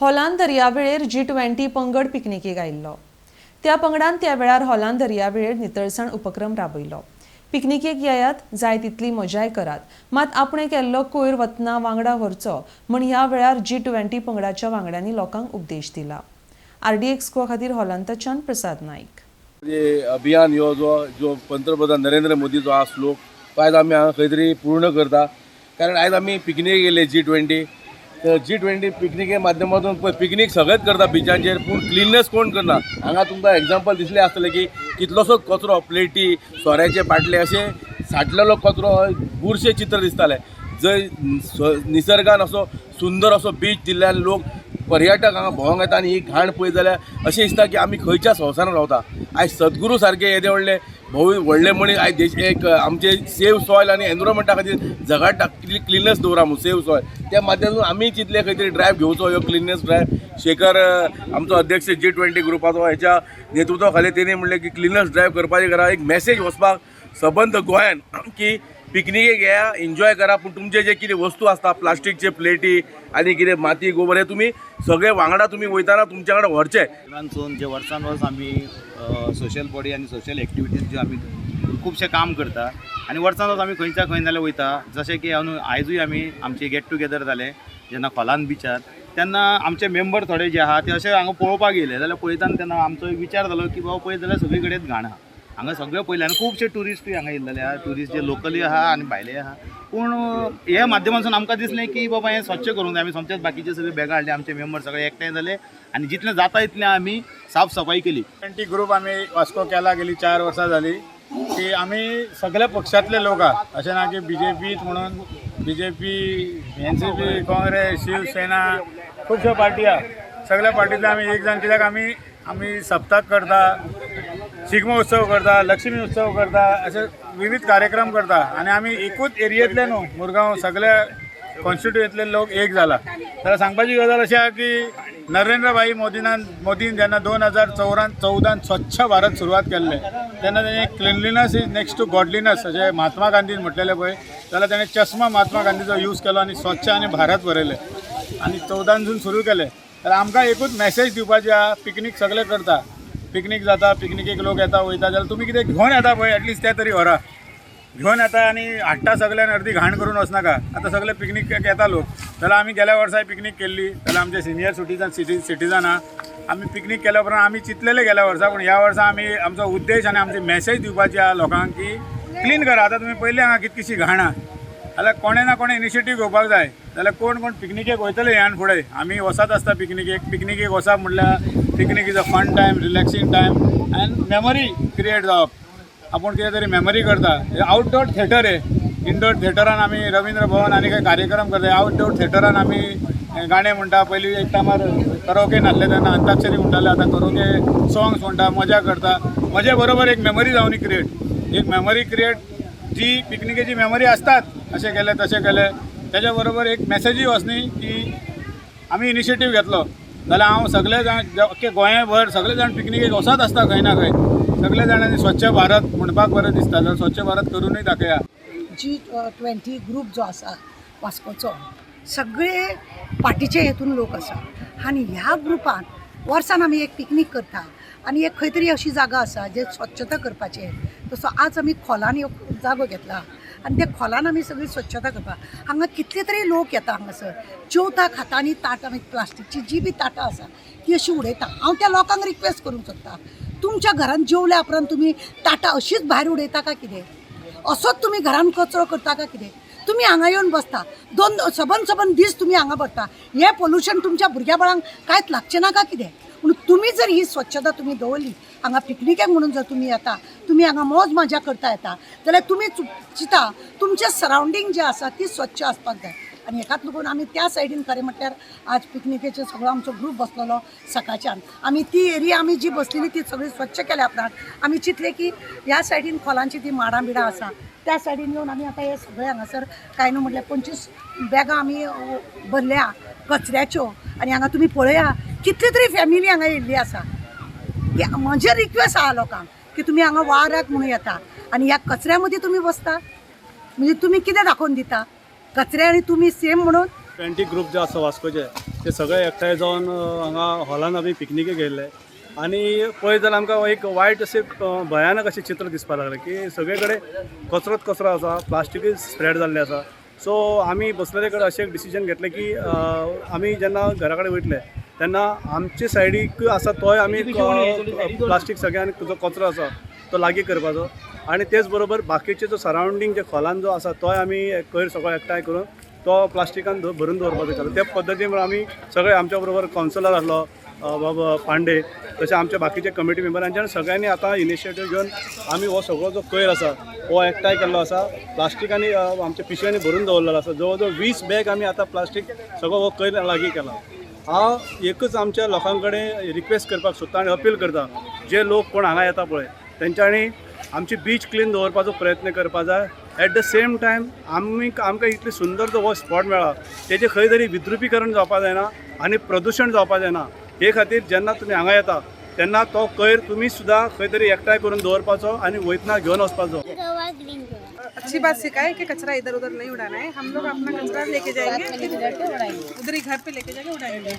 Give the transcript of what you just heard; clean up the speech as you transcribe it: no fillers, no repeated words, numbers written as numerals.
हॉलांत दर्यावेळेर जी 20 पंगड पिकनिकेक आयिल्लो. त्या पंगडान त्या वेळार हॉलांत दर्यावेळेर नितळसाण उपक्रम राबयलो. पिकनिकेक येयात, जाय तितली मजाय करात, मात आपणे केल्लो कोयर वतना वांगडा व्हरचो म्हण ह्या वेळार जी 20 पंगडाच्या वांगड्यांनी लोकांक उपदेश दिला. आरडीएक्स गोवा खातीर हॉलांतच्यान प्रसाद नाईक. हे अभियान ह्यो जो जो पंतप्रधान नरेंद्र मोदीचो हा श्लोक, तो आयज आमी हांगा खंय तरी पूर्ण करता. कारण आयज आमी पिकनीक गेले जी 20, तर जी 20 पिकनिके माध्यमातून पळय, पिकनीक सगळेच करता बिचांचेर, पूण क्लिननेस कोण करना. हांगा तुमकां एग्जाम्पल दिसलें आसतलें की कितलोसो कचरो, प्लेटी, सोऱ्याचे बाटले अशे साठलेलो कचरो, बुरशें चित्र दिसतालें. जंय निसर्गान असो सुंदर असो बीच दिल्ल्यान लोक पर्यटक हांगा भोंवंक येता आनी ही घाण पळयत जाल्यार अशें दिसता की आमी खंयच्या संवसारांत रावता. आयज सद्गुरू सारके येदे व्हडले भोव व्हडले मनीस आयज देश एक आमचे सेव सॉयल आनी एनवायरमेंटा खातीर झगडटा, क्लिननेस दवरा म्हूण, सेव सॉयल. त्या माध्यमातून आमी चिंतले खंय तरी ड्रायव्ह घेवचो, ह्यो क्लिननेस ड्रायव्ह. शेखर आमचो अध्यक्ष जी 20 ग्रुपाचो, हेच्या नेतृत्वा खाली तेणी म्हणलें की क्लिननेस ड्रायव्ह करपाची करा. एक मॅसेज वचपाक सबंद गोंयान की पिकनिकेक येया, एन्जॉय करा, पूण तुमचे जे कितें वस्तू आसता, प्लास्टीकचे प्लेटी आनी कितें माती, गोबर, हे तुमी सगळे वांगडा तुमी वयताना तुमच्या वांगडा व्हरचे. सून जे वर्सान वर्स आमी सोशल बॉडी आनी सोशल एक्टिविटीज ज्यो आमी खुबशें काम करता आनी वर्सान वर्स आमी खंयच्या खंय जाल्यार वयता. जशें की अंदू आयजूय आमी आमचे गेट टुगेदर जालें जेन्ना खोलान बिचार, तेन्ना आमचे मेंबर थोडे जे आहा ते अशे हांगा पळोवपाक येयले जाल्यार पळयतना तेन्ना आमचो एक विचार जालो की बाबा, पळयत जाल्यार सगळी कडेन घाण आहा. हांगा सगळें पळयलें आनी खुबशे ट्युरिस्टूय हांगा येयल्ले आहा, ट्युरिस्ट जे लोकलूय आहा आनी भायले आहा. पूण हे माध्यमांतसून आमकां दिसलें की बाबा, हें स्वच्छ करूंक जाय. आमी सोमतेच बाकीचे सगळे बॅगां हाडली, आमचे मेंबर सगळे एकठांय जाले आनी जितलें जाता तितलें आमी साफ सफाई केली. 20 ग्रुप आमी वास्को केला, गेली 4 वर्सां जाली की आमी सगळ्या पक्षांतले लोक आहा. अशें ना की बीजेपीत म्हणून. बीजेपी, एनसीपी, काँग्रेस, शिवसेना, खुबश्यो पार्टी आहा. सगळ्या पार्टींतले आमी एक जाण. कित्याक आमी आमी सप्तक करता, शिगमो उत्सव करता, लक्ष्मी उत्सव करता, अशे विविध कार्यक्रम करता. आनी आमी एकूच एरियेंतले न्हू, मुरगांव सगळ्या कॉन्स्टिट्युएंतले लोक एक जाला. जाल्यार सांगपाची गजाल अशी आहा की नरेंद्रभाई मोदीन जेन्ना 2014 स्वच्छ भारत सुरवात केल्ले, तेन्ना तेणे "Cleanliness is next to godliness" अशें महात्मा गांधीन म्हटलेलें पळय, जाल्यार तेणें चश्मा महात्मा गांधीचो यूज केलो आनी स्वच्छ आनी भारत बरयलें आनी 14नसून सुरू केलें. जाल्यार आमकां एकूच मॅसेज दिवपाची आहा. पिकनीक सगळे करता, पिकनीक जाता, पिकनिकेक लोक येता वयता, जाल्यार तुमी कितें घेवन येता पळय, एटलिस्ट तें तरी व्हरा. घेवन येता आनी हाडटा सगळ्यान अर्दी घाण करून वचनाका. आतां सगळे पिकनीक येता लोक, जाल्यार आमी गेल्या वर्साय पिकनीक केल्ली, जाल्यार आमचे सिनियर सिटीजन सिटीजन आहा. आमी पिकनीक केल्या उपरांत आमी चिंतलेले गेल्या वर्सा, पूण ह्या वर्सा आमी आमचो उद्देश आनी आमची मॅसेज दिवपाची आहा लोकांक की क्लीन करा. आतां तुमी पयलें हांगा कितकीशी घाण आहा, जाल्यार कोणें ना कोणें इनिशिएटीव घेवपाक जाय. जाल्यार कोण कोण पिकनिकेक वयतले ह्यान फुडें. आमी वचत आसता पिकनिकेक. पिकनिकेक वचप म्हटल्यार picnic is a fun time, relaxing time and memory create जावप. आपूण कितें तरी मेमरी करता. आउटडोर थिएटर हे, इनडोर थिएटरान आमी रवींद्र भवन आनी काही कार्यक्रम करता. आउटडोर थिएटरान आमी गाणें म्हणटा. पयलीं एक टायमार करोके नासले तेन्ना अंताक्षरी म्हणटाले, आतां करोके सॉंग्स म्हणटा, मजा करता. मजे बरोबर एक मेमरी जावन क्रिएट, एक मेमरी क्रिएट जी पिकनिकेची मेमरी आसतात, अशें केलें, तशें केलें. तेज्या बरोबर एक मॅसेजूय वचनी की आमी इनिशिएटीव घेतलो. जाल्यार हांव सगळे जाण, अख्खे गोंयभर सगळे जाण पिकनिकेक वचत आसता खंय ना खंय. सगळे जाणांनी स्वच्छ भारत म्हणपाक बरें दिसता, जाल्यार स्वच्छ भारत करूनय दाखया. जी 20 ग्रूप जो आसा वास्कोचो, सगळे पार्टीचे हेतून लोक आसा आनी ह्या ग्रुपान वर्सान आमी एक पिकनीक करता आनी एक खंय तरी अशी जागा आसा जे स्वच्छता करपाची. तसो आज आमी खोलान एक जागो घेतला आनी त्या खोलान आमी सगळी स्वच्छता करपाक. हांगा कितले तरी लोक येता, हांगासर जेवता, खाता आनी ताटां, मागीर प्लास्टिकची जी बी ताटां आसा ती अशी उडयता. हांव त्या लोकांक रिक्वेस्ट करूंक सोदता, तुमच्या घरान जेवल्या उपरांत तुमी ताटां अशीच भायर उडयता काय कितें? असोच तुमी घरान कचरो करता काय कितें? तुमी हांगा येवन बसता, दोन सबन सबन दीस तुमी हांगा भरता. हें पोल्युशन तुमच्या भुरग्या बाळांक कांयच लागचें ना काय कितें? पूण तुमी जर ही स्वच्छता तुमी दवरली, हांगा पिकनिकेक म्हणून जर तुमी येता, तुमी हांगा मौज मजा करता येता, जाल्यार तुमी चिंता, तुमचें सरावंडींग जें आसा ती स्वच्छ आसपाक जाय. आनी हेकाच लागून आमी त्या सायडीन, खरें म्हटल्यार आज पिकनिकेचे सगळो आमचो ग्रूप बसलेलो सकाळच्यान. आमी ती एरिया आमी जी बसलेली ती सगळी स्वच्छ केल्या उपरांत आमी चिंतलें की ह्या सायडीन खोलांची ती माडां बिडां आसा, त्या सायडीन येवन आमी आतां हे सगळे हांगासर कांय न्हू म्हटल्यार 25 बॅगां आमी भरल्या कचऱ्याच्यो. आनी हांगा तुमी पळया, कितली तरी फॅमिली हांगा येयल्ली आसा. की म्हजें रिक्वेस्ट आहा लोकांक की तुमी हांगा वाऱ्याक म्हणून येता आनी ह्या कचऱ्या मदीं तुमी बसता, म्हणजे तुमी कितें दाखोवन दिता? कचरे आनी तुमी सेम म्हणून. 20 ग्रूप जे आसा वास्कोचे ते सगळे एकठांय जावन हांगा हॉलान आमी पिकनिकेक गेल्ले आनी पळयत जाल्यार आमकां एक वायट अशें भयानक अशें चित्र दिसपाक लागलें की सगळे कडेन कचरोच कचरो आसा, प्लास्टिकूय स्प्रेड जाल्लें आसा. सो आमी बसलेले कडेन अशें एक डिसिजन घेतलें की आमी जेन्ना घरा कडेन वयतले तेन्ना आमचे सायडीक आसा तोय आमी प्लास्टीक सगळ्यान जो कचरो आसा तो लागीं करपाचो आनी तेच बरोबर बाकीचे जो सरावंडींग जे खोलान जो आसा तोय आमी कोयर सगळो एकठांय करून तो प्लास्टिकान भरून दवरपाचो केलो. त्या पद्दतीन आमी सगळे आमच्या बरोबर कावन्सिलर आसलो बाब पांडे, तशें आमच्या बाकीचे कमिटी मेंबर हांच्यान सगळ्यांनी आतां इनिशिएटीव घेवन आमी हो सगळो जो कोयर आसा हो एकठांय केल्लो आसा. प्लास्टिकांनी आमच्या पिशव्यांनी भरून दवरलेलो आसा. जवळ जवळ 20 बॅग आमी आतां प्लास्टीक सगळो हो कोयर लागीं केला. हांव एकूच आमच्या लोकां कडेन रिक्वेस्ट करपाक सोदता आनी अपील करता, जे लोक कोण हांगा येता पळय तेंच्यांनी आमची बीच क्लीन दवरपाचो प्रयत्न करपा जाय. एट the same time आमी आमकां इतली सुंदर जो हो स्पॉट मेळ्ळा तेजें खंय तरी विद्रुपीकरण जावपा जायना आनी प्रदुशण जावपा जायना. हे खातीर जेन्ना तुमी हांगा येता तेन्ना तो कोयर तुमी सुद्दां खंय तरी एकठांय करून दवरपाचो आनी वयतना घेवन वचपाचो. गोवा ग्रीन गोवा. अच्छी बात सिखाए कि कचरा इधर उधर नहीं उड़ाना है. हम लोग अपना कचरा लेके जाएंगे, उधर ही घर पे लेके जाके उड़ाएंगे.